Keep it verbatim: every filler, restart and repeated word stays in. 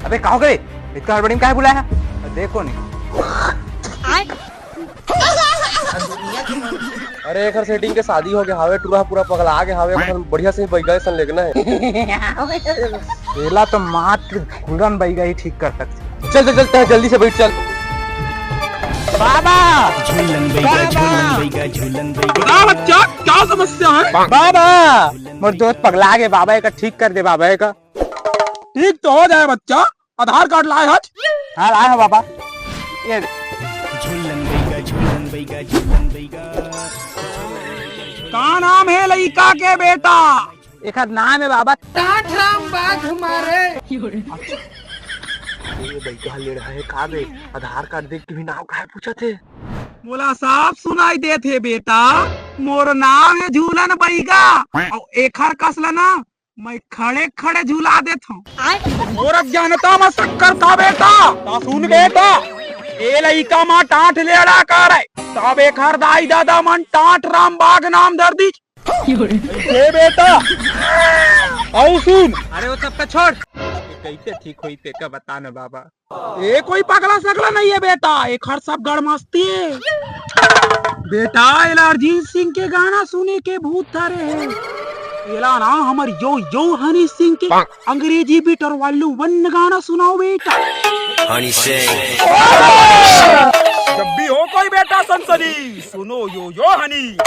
अबे का हो गे? इतका हड़बड़ी में काहे बुलाया है? देखो नहीं। अरे एकर सेटिंग के शादी हो गया हवे, टूरा पूरा पगला गया हवे, बढ़िया से बैगा सन लेगना है। एला तो मात्र झूलन बैगा ही ठीक कर सकथे। चल चल चल, तैं जल्दी से बैठ चल। बाबा, झूलन बैगा, बाबा। झूलन बैगा, झूलन बैगा। बता बच्चा, क्या समस्या है? बाबा, मोर दोस्त पगला गे बाबा, एकर ठीक कर दे बाबा, एकर। ठीक तो हो जाए बच्चा। आधार कार्ड लाए हच? हाँ, लाए हो बाबा। ये झूलन बैगा, झूलन बैगा, झूलन बैगा। का नाम है लइका के बेटा? एकर नाम है बाबा टाठ राम बाघ मारे। ये बैगा ले रहा है का बे? आधार कार्ड देख के भी नाम काहे पूछत हे? मोला साफ सुनाई देत हे बेटा, मोर नाम है झूलन बैगा। अउ एखर कस ल ना मैं खड़े खड़े झूला देत हूँ। मोर अज्ञानता म शक्कर था बेटा। ता सुन बेटा, ए लइका म टांठ लेड़ा करे, तब एखर दाई दादा मन टांठ राम बाघ नाम धर दीच। ए बेटा, अउ सुन। अरे वो सब तो छोड़, ये कैसे ठीक होई तेका बता न बाबा। ए कोई पगला सगला नहीं है बेटा, एखर सब गड़मस्ती है। बेटा, एला अरिजीत सिंह के गाना सुने के भूत धरे है। एला ना हमर यो यो हनी सिंह के अंग्रेजी बीट और वालू वन गाना सुनाओ बेटा। हनी सिंह। जब भी हो कोई बेटा सनसनी, सुनो यो यो हनी।